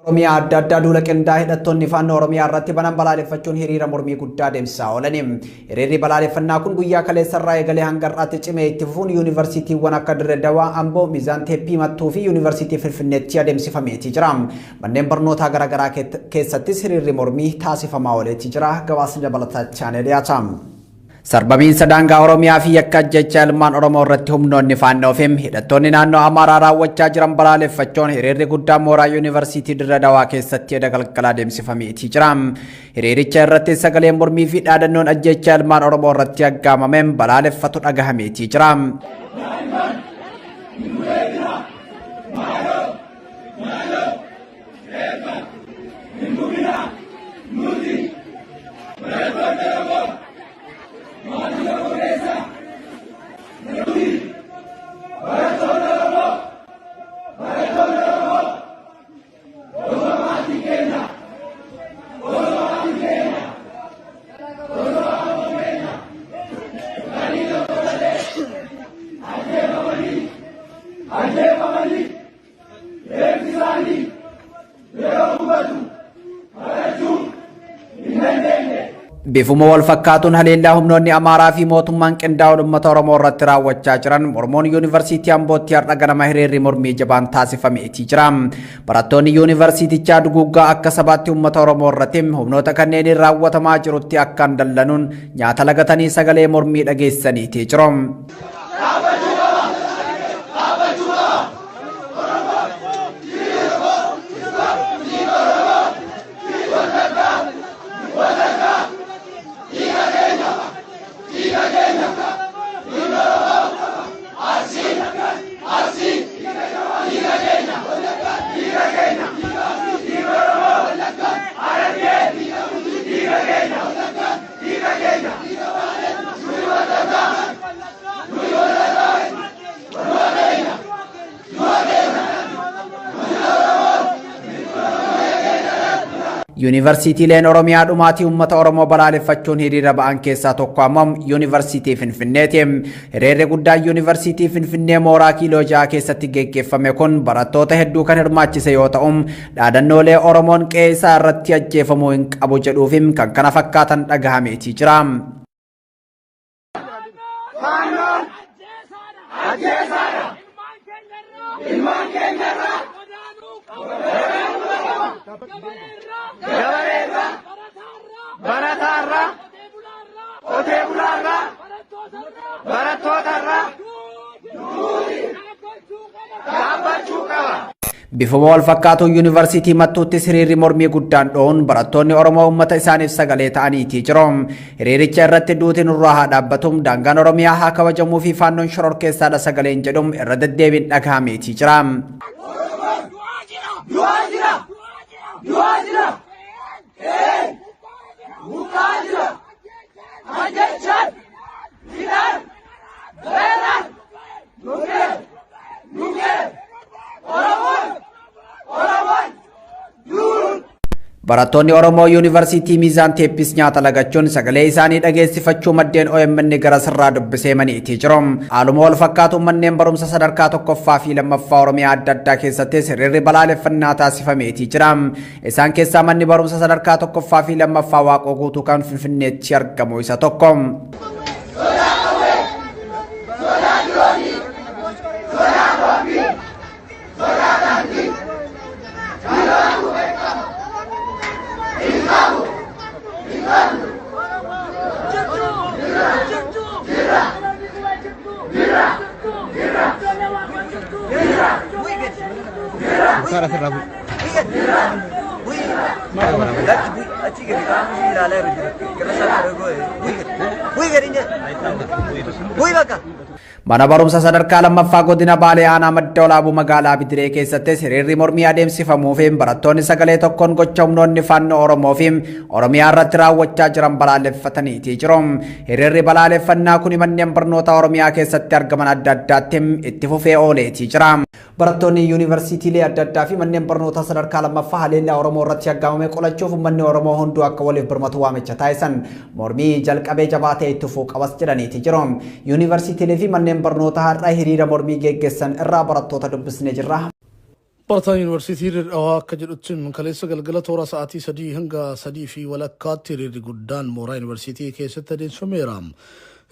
Oromiyaa adda addaa duula qindaa'aa hidhattoonni Faannoo Oromiyaa irratti banan balaaleffachuun hiriira mormii guddaa adeemsisaa oolani. Hiriirri balaaleffannaa kun guyyaa kaleessa irraa eegalee hanga har'aatti cimee itti fufuun yuunivarsiitiiwwan akka Dirre Dawaa, Amboo, Miizaan Teeppii, Mattuu fi Yuunivarsiitii Finfinneetti adeemsifameeti jira. Manneen barnootaa garaagaraa keessattis hiriirri mormii taasifamaa ooleeti jira. Gabaasni dabalataa itti aanee dhiyaata. Sarbamiinsa daangaa Oromiyaa fi yakka ajjeechaa ilmaan Oromoo irratti humnoonni Faannoo fi hidhattoonni naannoo Amaaraa raawwachaa jiran balaaleffachuun hiriirri guddaan mooraa Yuunivarsiitii Dirre Dawaa keessatti eda galgala adeemsifameetii jira. Hiriiricha irratti sagaleen mormii fi dhaadannoon ajjeechaa ilmaan Oromoo irratti aggaamameen balaaleffatu dhagahameetii jira. Bifuma wal fakkaatuun haleellaa humnoonni Amaaraa fi mootummaan qindaa'uun uummata Oromoo irratti raawwachaa jiran mormoon Yuunivarsiitii Ambootti har'a ganama hiriirri mormii jabaan taasifameetii jira. Barattoonni Yuunivarsiitichaa duguuggaa akka sabaatti uummata Oromoo irratti humnoota kanneeniin raawwatamaa jirutti akkaan dallanuun nyaata lagatanii sagalee mormii dhageessaniitii jiru. Yuunivarsiitiileen Oromiyaa dhumaatii uummata Oromoo balaaleffachuun hiriira ba'an keessaa tokko ammoo Yuunivarsiitii Finfinneeti. Hiriirri guddaan Yuunivarsiitii Finfinnee mooraa kiiloo 6 keessatti geggeeffame kun barattoota hedduu kan hirmaachise yoo ta'u, dhaadannoolee Oromoon qe'ee isaa irratti ajjeefamuu hin qabu jedhuu fi kan kana fakkaatan dhagahameetii jira. Faannoon ajjeesaadha. Ilmaan keenya irraa gabaree irraa barataa irraa qotee bulaa irraa barattoota irraa dhaabbachuu qaba. Bifuma wal fakkaatuun Yuunivarsiitii Mattuuttis hiriirri mormii guddaan dho'uun barattoonni Oromoo uummata isaaniif sagalee ta'aniitii jiru. Hiriiricha irratti duuti nurraa haa dhaabbatu, daangaan Oromiyaa haa kabajamuu fi faannoon shororkeessaadha sagaleen jedhu irra deddeebiin dhagahameetii jira. Du'aa jira! Du'aa jira! Ee! Buqqa'aa jira! Ajjechaan! Hidhaan! Beelaan! Nugee! Nugee! Oromoon! Oromoon! Duun! Barattoonni Oromoo Yuunivarsiitii Miizaan Teeppis nyaata lagachuun sagalee isaanii dhageessifachuu maddeen OMN gara sirraa dubbisee maniitii jiru. Haaluma wal fakkaatuun manneen barumsa sadarkaa tokkoffaa fi lammaffaa Oromiyaa adda addaa keessattis hiriirri balaaleffannaa taasifameetii jira. Isaan keessaa manni barumsa sadarkaa tokkoffaa fi lammaffaa Waaqoo Guutuu kan Finfinneetti argamu isa tokko. Mana barumsa sadarkaa lammaffaa godina Baalee aanaa Madda Walaabuu magaalaa Bidiree keessattis hiriirri mormii adeemsifamuu fi barattoonni sagalee tokkoon gocha humnoonni Faannoo Oromoo fi Oromiyaa irratti raawwachaa jiran balaaleffataniitii jiru. Hiriirri balaaleffannaa kun manneen barnootaa Oromiyaa keessatti argaman adda addaatti itti fufee ooleetii jira. Barattoonni yuunivarsiitiilee adda addaa fi manneen barnootaa sadarkaa lammaffaa haleellaa Oromoo irratti aggaamame qolachuuf uummanni Oromoo hunduu akka waliif birmatu waamicha taasisan. Mormii jalqabee jabaatee itti fufuu qabas jedhaniiti jiru. Yuunivarsiitiilee fi manneen barnootaa har'a hiriira mormii geggeessan irraa barattoota dubbisnee jirra. Barataan Yuunivarsiitii Dirree Dhawaa akka jedhutti kaleessa galgala toora sa'aatii 3 hanga 3 fi walakkaatti hiriirri guddaan mooraa yuunivarsiitii keessatti adeemsifameera.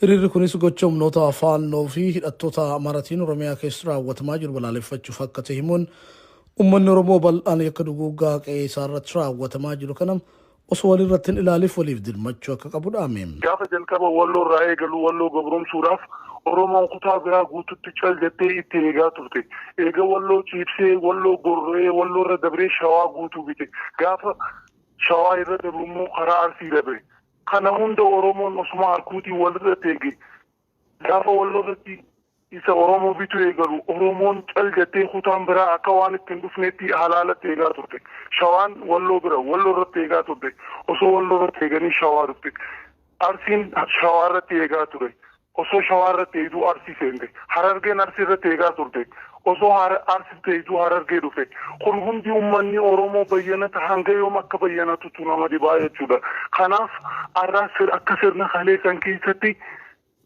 Hiriirri kunis gocha humnoota Faannoo fi hidhattoota Amaaratiin Oromiyaa keessa raawwatamaa jiru balaaleffachuuf akka ta'e himuun uummanni Oromoo bal'aan yakka duguuggaa qe'ee isaa irratti raawwatamaa jiru kana osoo walirratti hin ilaaliif waliif dirmachuu akka qabu dhaame. Gaafa jalqaba Walloo irraa eegalu Walloo gabroomsuudhaaf Oromoon kutaa biraa guututti cal jettee itti eegaa turte. Eega Walloo ciibsee, Walloo gorra'ee, Walloo irra dabree Shawaa guutuu bite. Gaafa Shawaa irra dabru immoo karaa Arsii dabre. Kana hunda Oromoon osuma harkuutiin walirratti eege. Gaafa Walloo irratti isa Oromoo bituu eegalu Oromoon cal jettee kutaan biraa akka waan itti hin dhufnetti halaalatti eegaa turte. Shawaan Walloo bira, Walloo irratti eegaa turte. Osoo Walloo irratti eeganii Shawaa dhufte. Arsiin Shawaa irratti eegaa ture. Osoo Shawaa irratti eegduu Arsii seente. Harargeen Arsii irratti eegaa turte. Osoo Arsii eegduu Harargee dhufe. Kun hundi uummanni Oromoo bayyanata hanga yoom akka bayyanatutu nama dhibaa jechuudha. Kanaaf har'aa akka sirna kalee san keessatti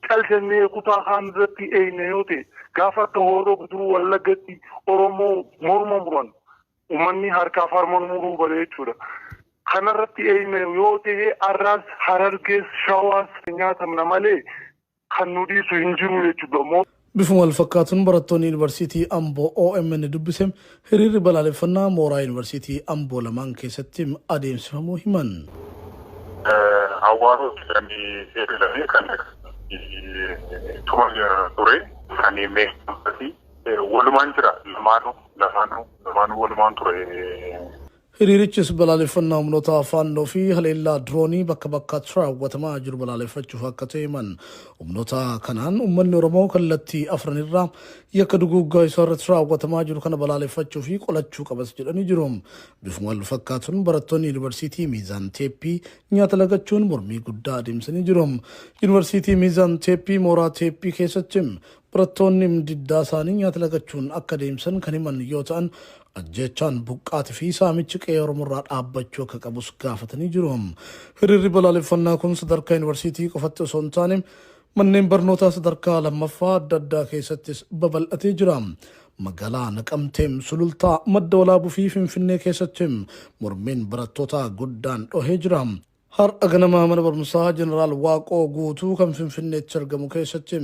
cal jennee kutaa kaan irratti eegne yoo ta'e gaafa akka Horroo Guduruu Wallaggatti Oromoo morma muran uummanni harkaaf harma muruu bare jechuudha. Kanarratti eegne yoo ta'e har'aas Harargees Shawaas nyaatamna malee kan nu dhiisu hin jiru jechuudha. Bifuma wal fakkaatuun barattoonni Yuunivarsiitii Amboo OMN dubbise hiriirri balaaleffannaa mooraa Yuunivarsiitii Amboo lamaan keessatti adeemsifamuu himan. Hawaasa kan eegalame kan tuma ture kan meeshaa walumaan jira lamaanuu walumaan ture. Hiriirichis balaaleffannaa humnoota Faannoo fi haleellaa diroonii bakka bakkaatti raawwatamaa jiru balaaleffachuuf akka ta'e himan. Humnoota kanaan uummanni Oromoo kallattii afranirraa yakka duguuggaa isaa irratti raawwatamaa jiru kana balaaleffachuu fi qolachuu qabas jedhanii jiru. Bifuma wal fakkaatuun barattoonni Yuunivarsiitii Miizaan Teeppii nyaata lagachuun mormii guddaa adeemsanii jiru. Yuunivarsiitii Miizaan Teeppii mooraa Teeppii keessatti barattoonni diddaa isaanii nyaata lagachuun akka adeemsan kan himan yoo ta'an ajjechaan buqqaatii fi saamichi qe'ee Oromoorraa dhaabbachuu akka qabus gaafatanii jiru. Hiriirri balaaleffannaa kun sadarkaa yuunivarsiitii qofatti osoo hin taane manneen barnootaa sadarkaa lammaffaa adda addaa keessattis babal'atee jira. Magaalaa Naqamteem, Sulultaa, Madda Walaabuu fi Finfinnee keessatti mormiin barattoota guddaan dhohee jira. Har'a ganama mana barumsaa Jeneraal Waaqoo Guutuu kan Finfinneetti argamu keessatti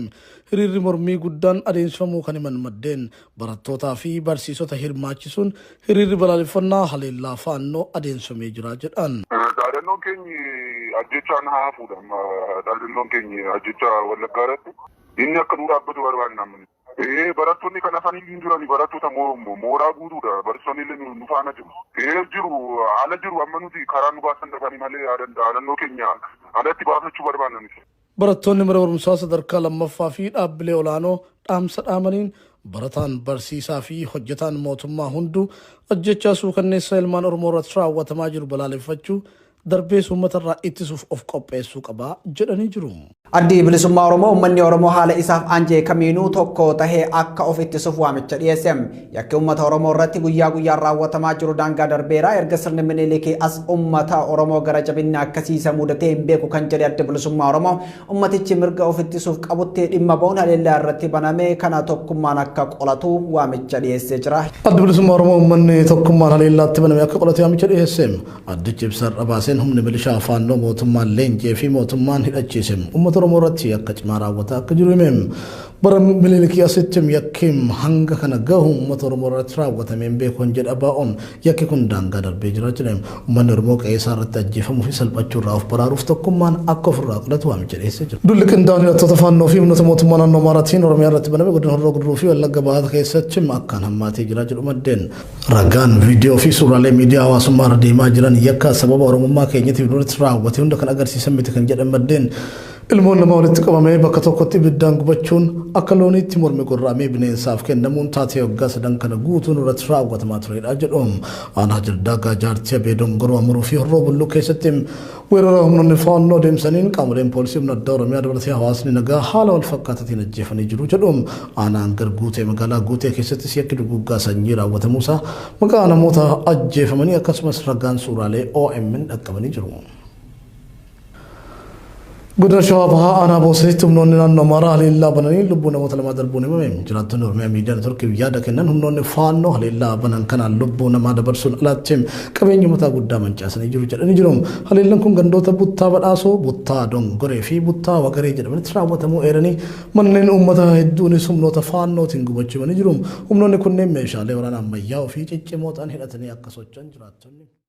hiriirri mormii guddaan adeemsifamuu kan himan maddeen barattootaa fi barsiisota hirmaachisuun hiriirri balaaleffannaa haleellaa Faannoo adeemsifamee jira jedhan. Dhaadannoon keenya ajjechaan haa hafuudha. Dhaadannoon keenya ajjecha Wallaggaa irratti inni akka nu dhaabbatu barbaanna. Barattoonni kan hafan hin jiran barattoota mooraa guutuudha. Barsiisonni illee nu faana jiru. Jiru haala jiru amma nuti karaa nu baasan dhabanii malee dhaadannoo keenya alatti baafachuu barbaanna nuti. Barattoonni mana barumsaa sadarkaa lammaffaa fi dhaabbilee olaanoo dhaamsa dhaamaniin barataan barsiisaa fi hojjetaan mootummaa hunduu ajjechaa suukanneessa ilmaan Oromoo irratti raawwatamaa jiru balaaleffachuu darbees uummata irraa ittisuuf of qopheessuu qabaa jedhanii jiru. Addi Bilisummaa Oromoo uummanni Oromoo haala isaaf aanjee kamiinuu tokko tahee akka of ittisuuf waamicha dhiyeesse. Yakki uummata Oromoo irratti guyyaa guyyaan raawwatamaa jiru daangaa darbeera. Erga sirni Minilikii as uummata Oromoo gara jabinna akkasiisa mudatee hin beeku kan jedhe Addi Bilisummaa Oromoo uummatichi mirga of ittisuuf qabutti dhimma ba'uun haleellaa irratti baname kana tokkummaan akka qolatu waamicha dhiyeessee jira. Addi Bilisummaa Oromoo uummanni tokkummaan haleellaatti baname akka qolatu waamicha dhiyeesse. Addichi ibsa har'a baaseen humni milishaa Faannoo mootummaan leenjee fi mootummaan hidhachiise uummata Oromoo irratti akka cimaa raawwataa akka jiru hime. Bara Minilikii asitti yakkiin hanga kana gahu uummata Oromoo irratti raawwatameen beeku hin jedha baa'oon yakki kun daangaa darbee jira jedhe. Uummanni Oromoo qe'ee isaa irratti ajjeefamuu fi salphachuu irraa of baraaruuf tokkummaan akka ofirraa qolatu waamicha dhiyeessee jira. Dulli qindaa'oon hidhattoota Faannoo fi humnoota mootummaa naannoo Amaaraatiin Oromiyaa irratti baname godina Horroo Guduruu fi Wallagga Bahaa keessatti akkaan hammaatee jira jedhu maddeen. Ragaan viidiyoo fi suuraalee miidiyaa hawaasummaa irra deemaa jiran yakka sababa Oromummaa keenyatiif duratti raawwate hunda kan agarsiisan miti kan jedhan maddeen. Ilmoon namaa walitti qabamee bakka tokkotti ibiddaan gubachuun akka looniitti mormi gorra'amee bineensaaf kennamuun taatee waggaa sadan kana guutuun irratti raawwatamaa turedha jedhu. Aanaa Jaldaagaa Jaartii Abee Dongoroo Amuruu fi Horroo Bulluu keessatti weerara humnoonni Faannoo deemsaniin qaamoleen poolisii humna addaa Oromiyaa dabalatee hawaasni nagaa haala wal fakkaataatiin ajjeefanii jiru jedhu. Aanaan Guutee magaalaa Guutee keessattis yakki duguuggaa sanyii raawwatamuusaa maqaa namoota ajjeefamanii akkasumas ragaan suuraalee OMN dhaqqabanii jiru. Godina Shawaa Bahaa aanaa Boosatitti humnoonni naannoo Amaaraa haleellaa bananii lubbuu namoota lamaa darbuun himame. Jiraattonni Oromiyaa Miidiyaa Neetwoorkiif yaada kennan humnoonni Faannoo haleellaa banan kanaan lubbuu namaa dabarsuun alatti qabeenya uummataa guddaa mancaasanii jiru jedhanii jiru. Haleellaan kun gandoota Buttaa Badhaasoo, Buttaa Dongoree fi Buttaa Wagaree jedhamanitti raawwatamuu eeranii manneen uummataa hedduunis humnoota Faannootiin gubachuu himanii jiru. Humnoonni kunneen meeshaalee waraanaa ammayyaa ofii ciccimoo ta'an hidhatanii akka socho'an jiraattonni.